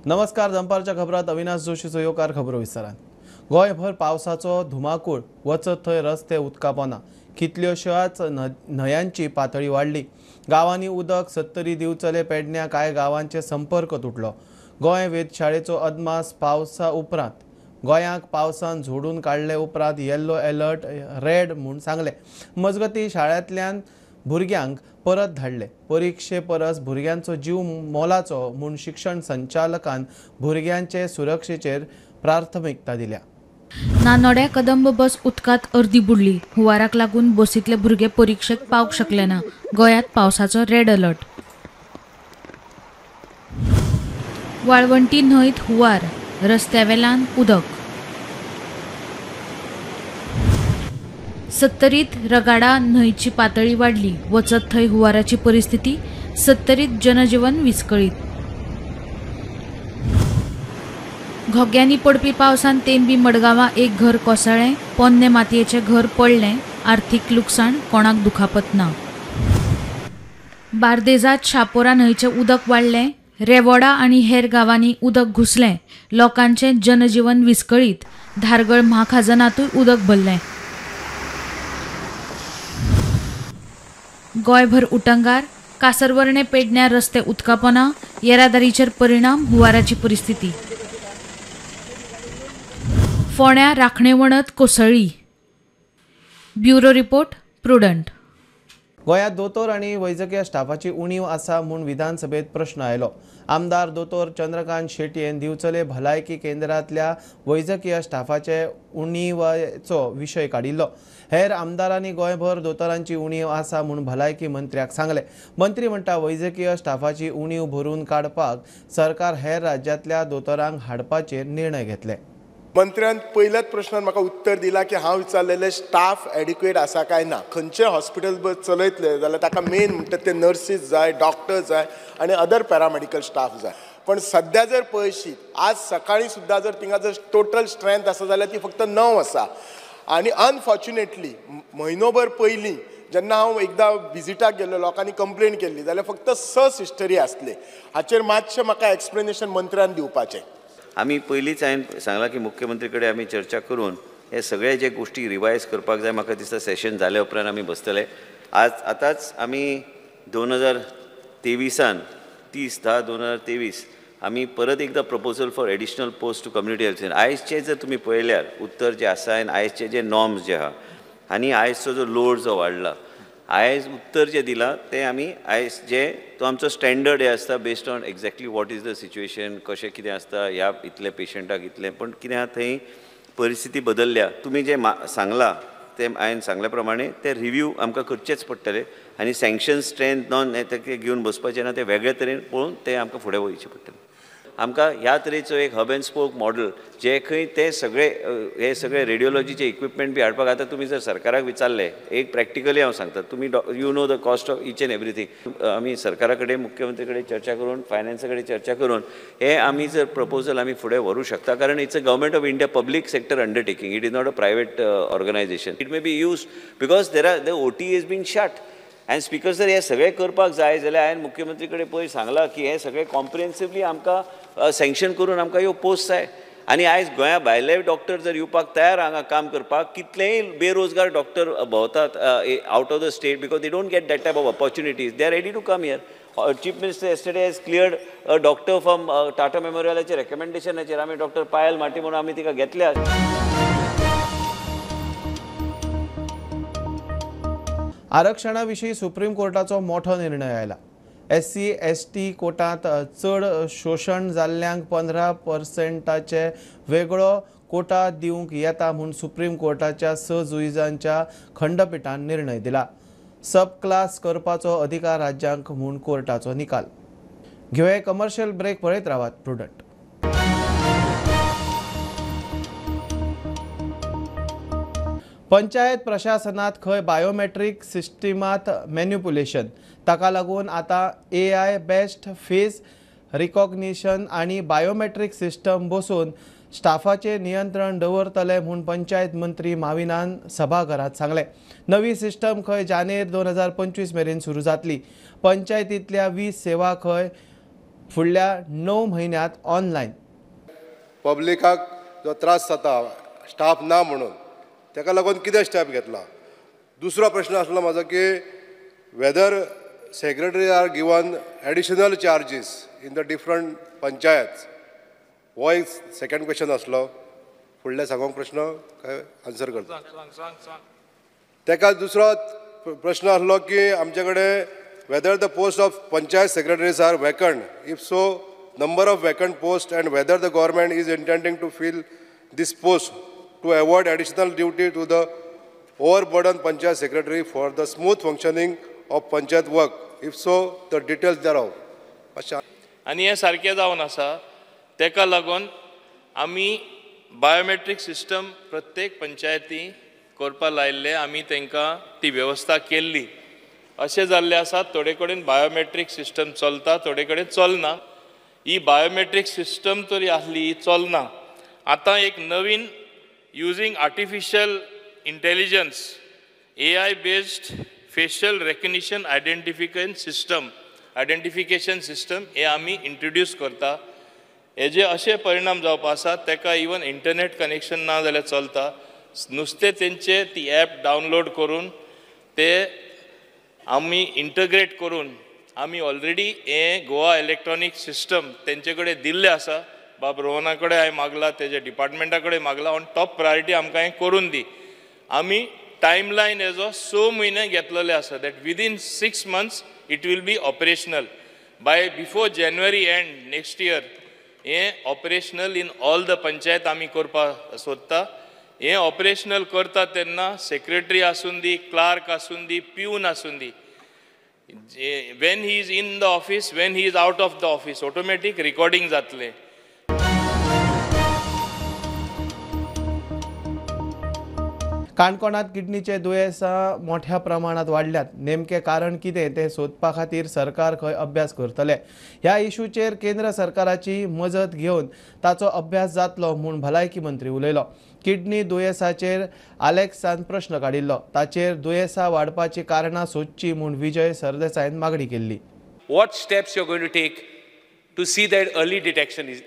नमस्कार, दनपारच्या खबरात अविनाश जोशीचो येवकार. खबरो विस्तारान. गोंयभर पावसाचो धुमाकूळ, वचत थंय रस्ते उदकापोना. कितल्योश्याच न्हंयांची पातळी वाडली. गांवांनी उदक. सत्तरी, दिवचले, पेडण्या कांय गांवांचे संपर्क तुटलो. गोंय वेधशाळेचो अदमास पावसा उपरांत गोंयाक पावसान झोडून काडले उपरांत येल्लो अलर्ट रेड म्हूण सांगले. मजगती शाळांतल्यान भुरग्यांक परत धाडले. परिक्षे परस भुरग्यांचो जीव मोलाचो म्हूण शिक्षण संचालकान भुरग्यांचे सुरक्षेचेर प्राथमिकता दिल्या. नानोड्या कदंब बस उदकांत अर्दी बुडली. हुवाराक लागून बसींतले भुरगे परिक्षेक पावंक शकले ना. गोंयांत पावसाचो रेड अलर्ट. वाळवंटी न्हंयत हुवार, रस्त्यावेल्यान उदक. सत्तरीत रगाडा न्हंयची पातळी वाडली. वचत थंय हुवाराची परिस्थिती. सत्तरीत जनजीवन विस्कळीत. घोग्यांनी पडपी पावसान तेंबी मडगांवां एक घर कोसळ्ळें. पोन्ने मातयेचें घर पडलें. आर्थीक लुकसाण, कोणाक दुखापत ना. बार्देजात शापोरा न्हंयचें उदक वाडलें. रेवोडा आनी हेर गांवांनी उदक घुसलें. लोकांचें जनजीवन विस्कळीत. धारगळ म्हाखाजनांतूय उदक भरलें. गोंयभर उटंगार. कासरवर्णे पेडण्या रस्ते उदकापोना. येरादारीचेर परिणाम. हुवाराची परिस्थिती. फोंड्या राखणे वणत कोसळ्ळी. Bureau report, Prudent. गोंयांत दोतोर आनी वैजकीय स्टाफाची उणीव आसा म्हूण विधानसभेत प्रश्न आयलो. आमदार दोतोर चंद्रकांत शेटयेन दिवचले भलायकी केंद्रांतल्या वैजकीय स्टाफाचे उणीवाचो विशय काडिल्लो. हेर आमदारांनी गोंयभर दोतोरांची उणीव आसा म्हूण भलायकी मंत्र्याक सांगलें. मंत्री म्हणटा, वैजकीय स्टाफाची उणीव भरून काडपाक सरकार हेर राज्यांतल्या दोतोरांक हाडपाचेर निर्णय घेतले. मंत्र्यान पयल्याच प्रश्नान म्हाका उत्तर दिलां की हांव विचारलेलें स्टाफ एडिक्वेट आसा काय ना. खंयचें हॉस्पिटल चलयतले जाल्यार ताका मेन म्हणटा ते नर्सीस जाय, डॉक्टर्स जाय आनी अदर पॅरामेडिकल स्टाफ जाय. पण सद्या जर पळयशीत आज सकाळी सुद्दां जर थिंगा जर टोटल स्ट्रेंथ आसा जाल्यार ती फक्त 9 आसा. आनी अनफॉर्च्युनेटली म्हयनोभर पयलीं जेन्ना हांव एकदां विजिटाक गेल्लो, लोकांनी कंप्लेन केल्ली जाल्यार फक्त 6 सिस्टरी आसले. हाचेर मातशें म्हाका एक्सप्लेनेशन मंत्र्यान दिवपाचें. आमी पयलींच हांवें सांगलां की मुख्यमंत्री कडेन आमी चर्चा करून हे सगळे जे गोश्टी रिवायज करपाक जाय. म्हाका दिसता सेशन जाले उपरांत आमी बसतले. आज आतांच आमी 2023 30/10/2023 आमी परत एकदां proposal for additional post to community health centre. आयजचे जर तुमी पळयल्यार उत्तर जे आसा आनी आयजचे जे नॉर्म्स जे आहा आनी आयजचो जो लोड जो वाडला, आयज उत्तर जें दिलां तें आमी आयज जे तो आमचो स्टँडर्ड हे आसता based on exactly what is the situation, कशें कितें आसता, ह्या इतले पेशंटाक इतलें. पण कितें आहा थंय परिस्थिती बदलल्या. तुमी जें सांगलां तें हांवें सांगल्या प्रमाणे ते रिव्यू आमकां करचेच पडटले आनी सँक्शन स्ट्रेंथ नॉन तें घेवन बसपाचें ना, तें वेगळे तरेन पळोवन तें आमकां फुडें वयचें पडटलें. आमकां ह्या तरेचो एक हब अँड स्पोक मॉडल जे खंय ते सगळे हे सगळे रेडियोलॉजीचे इक्विपमेंट बी हाडपाक. आतां तुमी जर सरकाराक विचारलें, एक प्रॅक्टिकली हांव सांगता, तुमी you know the cost of each and everything. आमी सरकारा कडेन, मुख्यमंत्री कडेन चर्चा करून, फायनान्सा कडेन चर्चा करून हे आमी जर प्रपोजल आमी फुडें व्हरूं शकता. कारण it's a government of India public sector undertaking, it is not a private organisation. It may be use because there are the OT is been shut. आनी स्पीकर सर, हें सगळें करपाक जाय जाल्यार हांवें मुख्यमंत्री कडेन पयर सांगलां की हें सगळें कॉम्प्रिहेन्सिवली आमकां सँक्शन करून आमकां ह्यो पोस्ट जाय. आनी आयज गोंया भायले डॉक्टर जर येवपाक तयार हांगा काम करपाक, कितलेय बेरोजगार डॉक्टर भोंवतात out of the state because they don't get that type of opportunities. They are ready to come here. Chief minister yesterday has cleared a doctor from Tata मेमोरियलाचे रेकमेंडेशनाचेर आमी डॉक्टर पायल माटी म्हणून आमी तिका घेतल्या. आरक्षणा विशीं सुप्रीम कोर्टाचो मोठो निर्णय आयला. SC ST कोटांत चड शोशण जाल्ल्यांक 15% वेगळो कोटा दिवंक येता म्हूण सुप्रीम कोर्टाच्या 6 जुईजांच्या खंडपिठान निर्णय दिला. सब क्लास करपाचो अधिकार राज्यांक म्हूण कोर्टाचो निकाल. घेवया कमर्शियल ब्रेक, पळयत रावात प्रुडंट. पंचायत प्रशासनात खंय बायोमेट्रीक सिस्टमात मॅन्युपुलेशन, ताका लागून आतां AI best face recognition आनी बायोमेट्रीक सिस्टम बसून स्टाफाचे नियंत्रण दवरतले म्हूण पंचायत मंत्री माविनान सभाघरात सांगले. नवी सिस्टम खंय जानेर 2025 मेरेन सुरू जातली. पंचायतींतल्या 20 सेवा खंय फुडल्या 9 म्हयन्यांत ऑनलायन. पब्लिकाक जो त्रास जाता स्टाफ ना म्हणून ताका लागून कितें स्टेप घेतला. दुसरो प्रश्न आसलो म्हाजो की whether secretary are given additional charges in the different panchayat, हो एक सेकंड क्वेश्चन आसलो. फुडले सांगोंक प्रश्न काय आन्सर करता ताका. दुसरो प्रश्न आसलो की आमचे कडेन whether the post of panchayat secretaries are vacant, if so number of vacant post and whether the government is intending to fill this post to avoid additional duty to the overburden panchayat secretary for the smooth functioning of panchayat work, if so the details thereof. आनी हें सारकें जावन आसा, तेका लागून आमी biometric system प्रत्येक पंचायती करपा लायिल्ले, आमी तांकां ती वेवस्था केल्ली. अशें जाल्लें आसा, थोडे कडेन बायोमेट्रीक सिस्टम चलता, थोडे कडेन चलना. ही बायोमेट्रीक सिस्टम तरी आसली ही चलना. आतां एक नवीन using artificial intelligence AI based facial recognition identification system हे आमी इंट्रोड्यूस करता. हेजे अशे परिणाम जावपा आसा, ताका इवन इंटरनेट कनेक्शन ना जाल्यार चलता. नुस्तें तेंचे ती एप डावनलोड करून ते आमी इंटग्रेट करून आमी ऑलरेडी हें गोवा इलेक्ट्रॉनीक सिस्टम तेंचे कडेन दिल्लें आसा. बाब रोहना कडेन हांवें मागला, तेजे डिपार्टमेंटा कडेन मागला, ऑन टॉप प्रायोरिटी आमकां हें करून दी. आमी टायमलायन हेजो 6 म्हयने घेतलेले आसा, that within 6 months it will be operational by before January end next year. हें operational in all the panchayat आमी करपाक सोदता. हें ऑपरेशनल करता तेन्ना सेक्रेटरी आसूं दी, क्लार्क आसूं दी, प्यून आसूं दी, when he is in the office, when he is out of the office, automatic recording जातलें. काणकोणांत किडनीचे दुयेंसां मोठ्या प्रमाणात वाडल्यात. नेमकें कारण कितें तें सोदपा खातीर सरकार खंय अभ्यास करतले. ह्या इशूचेर केंद्र सरकाराची मजत घेवन ताचो अभ्यास जातलो म्हूण भलायकी मंत्री उलयलो. किडनी दुयेंसाचेर आलेक्सान प्रश्न काडिल्लो, ताचेर दुयेंसां वाडपाची कारणां सोदची म्हूण विजय सरदेसायान मागणी केल्ली. What steps you are going to take to see that early detection is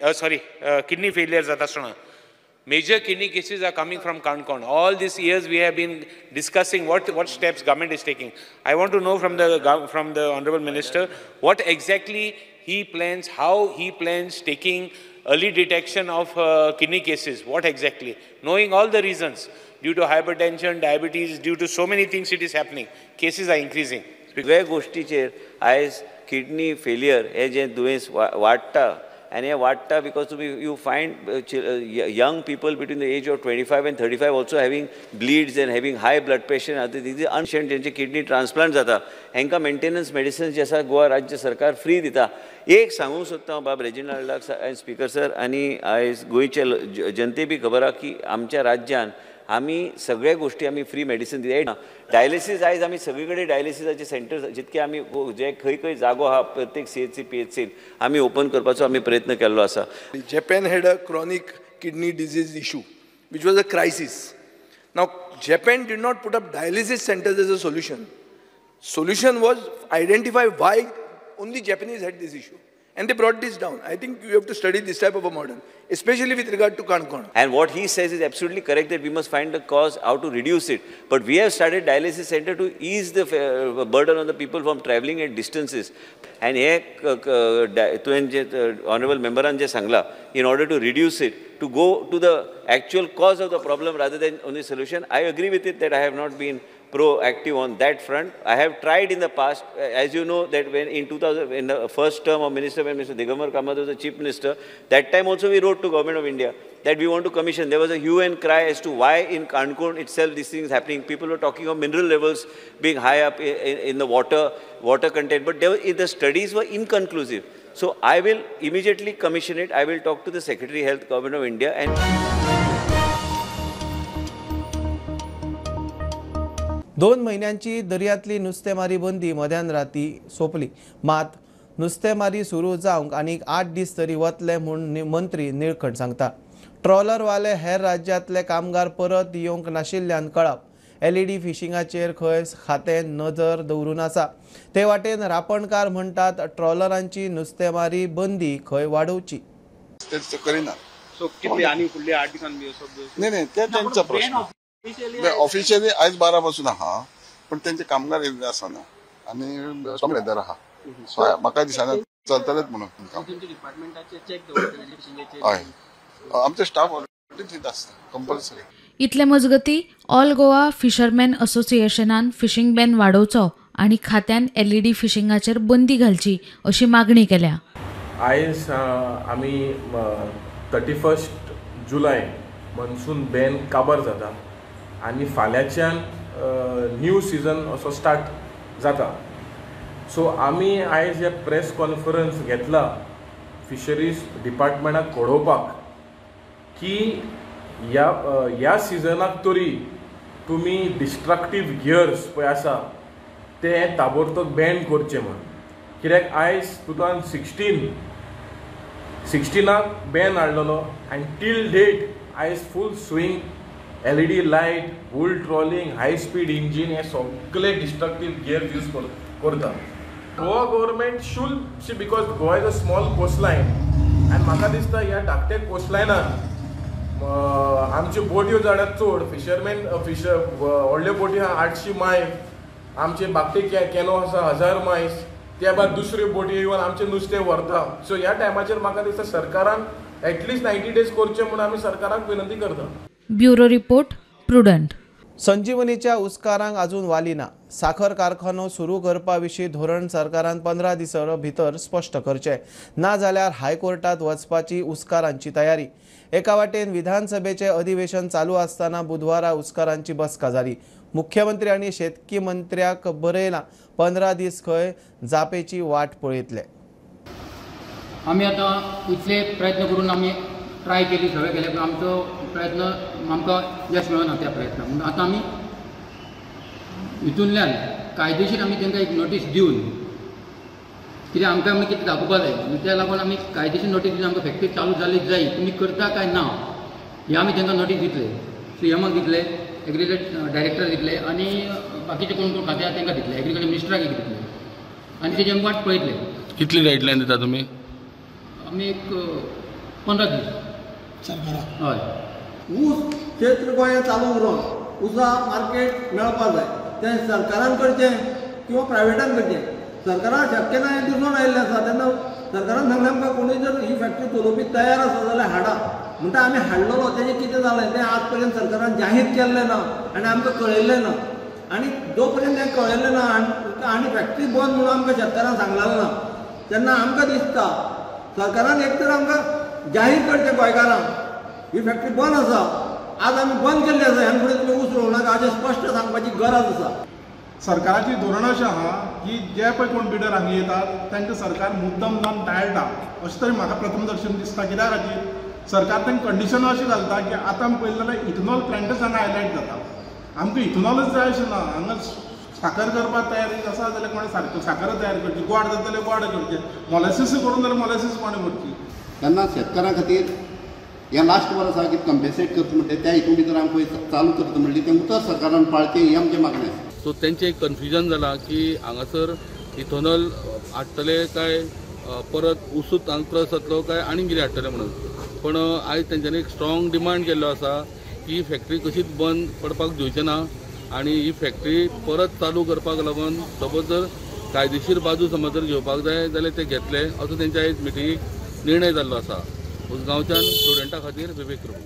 kidney failure जाता आसतना Major kidney cases are coming from Canacona. All these years we have been discussing what steps government is taking. I want to know from the Honorable Minister what exactly he plans, how he plans taking early detection of kidney cases, what exactly, knowing all the reasons, due to hypertension, diabetes, due to so many things it is happening, cases are increasing. सगळ्या गोष्टीचेर आयज kidney failure हे जे दुयेंस वाडटा आनी हें वाडटा because तुमी you find young people between the age of 25 and 35 also having bleeds and having high blood pressure. आतां तिजी अनशेंट जेंचे किडनी ट्रान्सप्लांट जाता हेंकां मेंटेनन्स मेडिसिन्स जे आसा गोवा राज्य सरकार फ्री दिता. एक सांगूंक सोदता हांव बाब रेजिनाल्डाक आनी स्पीकर सर आनी आयज गोंयचे जनते बी खबर आहा की आमच्या राज्यान आमी सगळ्या गोष्टी आमी फ्री मेडिसिन दिता. डायलिसीस आयज आमी सगळी कडेन डायलिसिसाचे सेंटर्स जितके आमी जे खंय खंय जागो आहा प्रत्येक CHC PHC आमी ओपन करपाचो आमी प्रयत्न केल्लो आसा. Japan had a chronic kidney disease issue which was a crisis. Now Japan did not put up dialysis centres as a solution. Solution was identify why only Japanese had this issue. And they brought this down. I think you have to study this type of a model, especially with regard to Canacona. And what he says is absolutely correct that we must find the cause, how to reduce it. But we have started dialysis center to ease the burden on the people from traveling at distances. And here, honorable member जे सांगला, in order to reduce it, to go to the actual cause of the problem rather than only solution, I agree with it that I have not been proactive on that front. I have tried in the past, as you know, that when in 2000, in the first term of minister, when Mr. Digambar Kamath was the chief minister, that time also we wrote to Government of India that we want to commission. There was a hue and cry as to why in Canacona itself this thing is happening. People were talking of mineral levels being high up in the water content, but the studies were inconclusive. So I will immediately commission it. I will talk to the Secretary Health, Government of India, and 2 म्हयन्यांची दर्यांतली नुस्तेमारी बंदी मध्यान राती सोंपली. मात नुस्तेमारी सुरू जावंक आनीक 8 दीस तरी वतले म्हूण मंत्री निळकंठ सांगता. ट्रॉलरवाले हेर राज्यांतले कामगार परत येवंक नाशिल्ल्यान कळप. एलईडी फिशिंगाचेर खंय खातें नजर दवरून आसा. ते वाटेन रापणकार म्हणटात ट्रॉलरांची नुस्तेमारी बंदी खंय वाडोवची. नाही ते त्यांचा प्रश्न. ऑफिशियली आयज 12 पासून आहा, पण त्यांचे कामगार येयल्ले आसना आनी वेदर आहा, सो म्हाका दिसना चलतलेच म्हणून. हय, आमचे स्टाफ ऑलरेडी थंय आसता कंपल्सरी. इतले मजगती ऑल गोवा फिशरमॅन असोसिएशनान फिशिंग बॅन वाडोवचो आनी खात्यान एलईडी फिशिंगाचेर बंदी घालची अशी मागणी केल्या. आयज आमी 31 जुलय मॉन्सून बॅन काबार जाता आनी फाल्यांच्यान न्यू सिजन असो स्टार्ट जाता. सो आमी आयज हे प्रेस कॉन्फरन्स घेतला फिशरीज डिपार्टमेंटाक कळोवपाक की ह्या सिजनाक तरी तुमी डिस्ट्रक्टीव गियर्स पळय आसा ते ताबडतोब बॅन करचे म्हूण. कित्याक आयज 2016 बॅन हाडलेलो आनी टील डेट आयज full swing LED light, bull trawling, high speed engine हे सगळे डिस्ट्रक्टीव गियर्स यूज करता. Goa government should see, because Goa is a small coastline आनी म्हाका दिसता ह्या धाकट्या कोस्टलायनान आमच्यो बोटयो जाल्यात चड, फिशरमॅन व्हडल्यो बोटी आहा 800 मायल, आमचे बाकटे कॅनो आसा 1000 मायल्स, त्या भायर दुसऱ्यो बोटी येवन आमचें नुस्तें व्हरता. सो ह्या टायमाचेर म्हाका दिसता सरकारान एटलिस्ट 90 डेज करचे म्हूण आमी सरकाराक विनंती करता. Bureau report, Prudent. संजीवनीच्या उस्कारांक अजून वाली ना. साखर कारखानो सुरू करपा विशीं धोरण सरकारान 15 दिसां भितर स्पश्ट करचें, ना जाल्यार हायकोर्टात वचपाची उस्कारांची तयारी. एका वाटेन विधानसभेचें अधिवेशन चालू आसतना बुधवारा उस्कारांची बसका जाली. मुख्यमंत्री आनी शेतकी मंत्र्याक बरयलां 15 दीस खंय जापेची वाट पळयतले. आमी आतां इतले प्रयत्न करून आमी ट्राय केली, सगळें केलें, पूण आमचो प्रयत्न आमकां यश मेळना त्या प्रयत्नाक. म्हणून आतां आमी हितूंतल्यान कायदेशीर आमी तांकां एक नोटीस दिवन, कित्याक आमकां आमी कितें दाखोवपा जाय, त्या लागून आमी कायदेशीर नोटीस दिवन आमकां फॅक्टरी चालू जाली जाय, तुमी करता काय ना हें आमी तांकां नोटीस दितले. सीएमाक दितले, एग्रीकल्चर डायरेक्टर दितले आनी बाकीचे कोण कोण खाते आसा तांकां दितले, एग्रीकल्चर मिनिस्टराक एक दितले आनी तेजी आमी वाट पळयतले. कितली गायडलायन दिता तुमी? आमी एक 15 दीस सरकाराक. हय, ऊस क्षेत्र गोंयांत चालू उरोन ऊसा मार्केट मेळपा जाय, तें सरकारान करचें किंवा प्रायवेटान करचें. सरकारान शक्य ना हें दिसून आयिल्लें आसा. तेन्ना सरकारान सांगलें आमकां कोणूय जर ही फॅक्टरी चलोवपी तयार आसा जाल्यार हाडा म्हणटा. आमी हाडलेलो तेजें कितें जालें तें आज पर्यंत सरकारान जाहीर केल्लें ना आनी आमकां कळयल्लें ना. आनी जो पर्यंत तें कळयल्लें ना आनी फॅक्टरी बंद म्हणून आमकां शेतकारांक सांगलें ना, तेन्ना आमकां दिसता सरकारान एक तर आमकां जाहीर करचें गोंयकारांक ही फॅक्टरी बंद आसा, आज आमी बंद केल्ली आसा, ह्यान फुडें तुमी ऊस रोवं नाका अशें स्पश्ट सांगपाची गरज आसा. सरकाराची धोरण अशें आहा की जे पळय कोण बिडर हांगा येतात तांकां सरकार मुद्दम जावन टाळटा अशें तरी म्हाका प्रथम दर्शन दिसता. कित्या खातीर सरकार तांकां कंडिशनां अशें घालता की आतां आमी पळयलें जाल्यार इथेनॉल प्लांटच हांगा हायलायट जाता. आमकां इथेनॉलच जाय अशें ना, हांगा साकर करपाक तयारी आसा जाल्यार कोणें साकर तयार करची, गोड जाता जाल्यार गोड करचें, मोलासीस करून जाल्यार मोलासीस कोणें करची. तेन्ना शेतकारां खातीर हें लास्ट वर्स आसा की कंपेन्सेट करता म्हणटा त्या हितून भितर आमकां चालू करता म्हणली तें उतर सरकारान पाळचें हें आमचें मागणें आसा. सो तेंचें एक कन्फ्युजन जालां की हांगासर इथेनॉल हाडटले काय परत उसूच हांगा त्रस जातलो काय आनी कितें हाडटले म्हणून. पूण आयज तेंच्यांनी एक स्ट्रॉंग डिमांड केल्लो आसा की फॅक्टरी कशीच बंद पडपाक दिवचें ना आनी ही फॅक्टरी परत चालू करपाक लागून सपोज जर कायदेशीर बाजू समज जर घेवपाक जाय जाल्यार ते घेतले असो तेंच्या आयज मिटिंगेक निर्णय जाल्लो आसा. उसगांवच्यान स्टुडंटा खातीर विवेक प्रभू.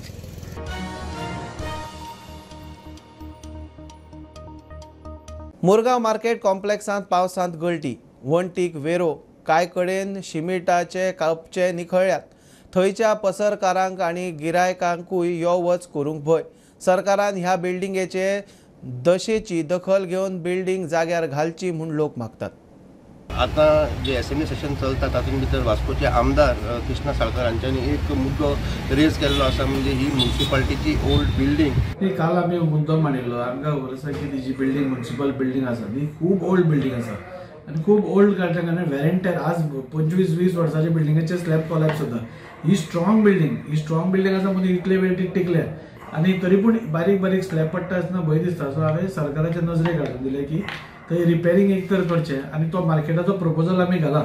मुरगांव मार्केट कॉम्प्लेक्सांत पावसांत गळटी, वण्टीक वेरो, कांय कडेन शिमिटाचे कपचे निखळ्ळ्यात. थंयच्या पसरकारांक आनी गिरायकांकूय यो वच करूंक भंय. सरकारान ह्या बिल्डिंगेचे दशेची दखल घेवन बिल्डिंग जाग्यार घालची म्हूण लोक मागतात. आतां जे एसेंब्ली सेशन चलता तातूंत भितर वास्कोचे आमदार कृष्णा साळकर हांच्यांनी एक मुद्दो रेज केल्लो आसा, म्हणजे ही म्युनिसिपालिटीची ओल्ड बिल्डींग. काल आमी मुद्दो मांडिल्लो, आमकां खबर आसा की ती जी बिल्डींग म्युनिसिपल बिल्डींग आसा ती खूब ओल्ड बिल्डींग आसा आनी खूब ओल्ड काडल्या कारणान वेरेंटर आज 25-20 वर्साच्या बिल्डिंगाचे स्लॅब कोलॅप्स जाता. ही स्ट्रॉंग बिल्डींग, ही स्ट्रॉंग बिल्डींग आसा म्हणून इतले वेळ ती टिकल्या. आनी तरी पूण बारीक बारीक स्लॅब पडटा आसतना भंय दिसता. सो हांवें सरकाराच्या नजरेक हाडून दिलें की थंय रिपेरींग एक तर करचें आनी तो मार्केटाचो प्रपोजल आमी घाला,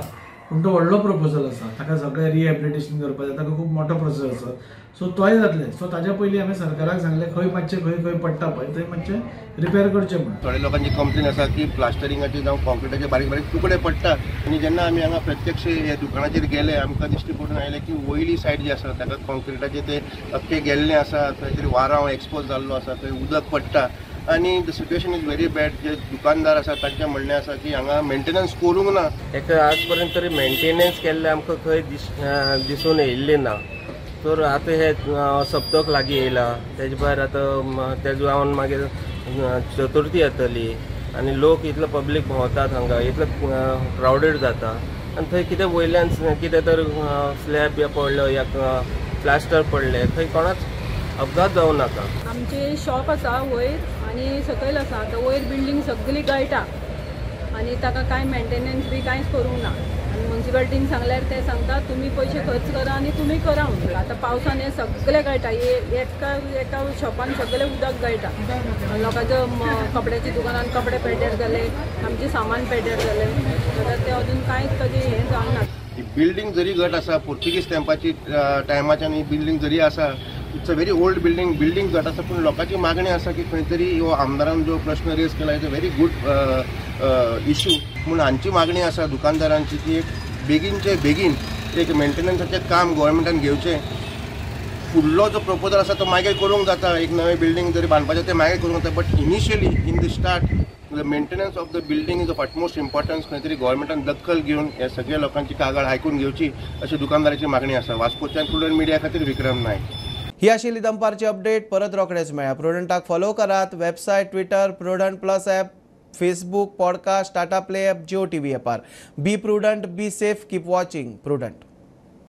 पूण तो व्हडलो प्रपोजल आसा, ताका सगळें रिहेबिलिटेशन करपाक जाय, ताका खूब मोठो प्रोसेस आसा, सो तोय जातलें. सो ताज्या पयलीं हांवें सरकाराक सांगलें खंय मातशें खंय खंय पडटा पळय थंय मातशें रिपेर करचें म्हणून. थोडे लोकांची कंप्लेन आसा की प्लास्टरिंगाचे जावं कॉन्क्रिटाचे बारीक बारीक तुकडे पडटा आनी जेन्ना आमी हांगा प्रत्यक्ष ह्या दुकानाचेर गेले आमकां दिश्टी पडून आयलें की वयली सायड जी आसा ताका कॉन्क्रिटाचे ते अख्खे गेल्ले आसा, खंय तरी वारांव एक्सपोज जाल्लो आसा, थंय उदक पडटा आनी the situation is very bad. जे दुकानदार आसा तांचें म्हणणें आसा की हांगा मेंटेनन्स करूंक ना. हेका आज पर्यंत तरी मेंटेनन्स केल्लें आमकां खंय दिसून येयल्लें ना. तर आतां हे सप्तक लागीं येयला, तेजे भायर आतां तेज जावन मागीर चतुर्थी येतली आनी लोक इतलो पब्लीक भोंवतात हांगा, इतलो क्रावडेड जाता आनी थंय कितें वयल्यान कितें तर स्लॅब या पडलो या प्लास्टर पडलें थंय कोणाच अपघात जावं नाका. आमचें शॉप आसा वयर आनी सकयल आसा. आतां वयर बिल्डींग सगळी गळटा आनी ताका कांय मेंटेनन्स बी कांयच करूंक ना आनी म्युनिसिपालिटीन सांगल्यार ते सांगता तुमी पयशे खर्च करा आनी तुमी करा म्हणटा. आतां पावसान हें सगळें गळटा, एका एका शॉपान सगळें उदक गळटा, लोकांच्या कपड्याच्या दुकानान कपडे पेड्ड्यार जाले, आमचें सामान पेड्ड्यार जालें, जाल्यार तें अजून कांयच ताजें हें जावंक ना. ही बिल्डींग जरी घट आसा, पोर्तुगीज तेंपाची टायमाच्यान ही बिल्डींग जरी आसा, it's a very old building, building घट आसा, पूण लोकांची मागणी आसा की खंय तरी हो आमदारान जो प्रश्न रेज केला it's a very good issue म्हूण हांची मागणी आसा दुकानदारांची की एक बेगीनचे बेगीन एक मेंटेनन्साचें काम गोवोरमेंटान घेवचें. फुडलो जो प्रपोजल आसा तो मागीर करूंक जाता, एक नवें बिल्डींग जरी बांदपाचें तें मागीर करूंक जाता, but initially in the start the maintenance of the building is of utmost importance. खंय तरी गोवोरमेंटान दखल घेवन ह्या सगळ्या लोकांची कागाळ आयकून घेवची अशी दुकानदाराची मागणी आसा. वास्कोच्यान प्रुडंट मिडिया खातीर विक्रम नायक. ही आशिल्ली दनपारची अपडेट. परत रोखडेच मेळया. प्रुडंटाक फॉलो करात. Website, Twitter, Prudent plus app, Facebook, podcast, Tata Play app, Jio TV ॲपार. Be prudent, be safe, keep watching Prudent.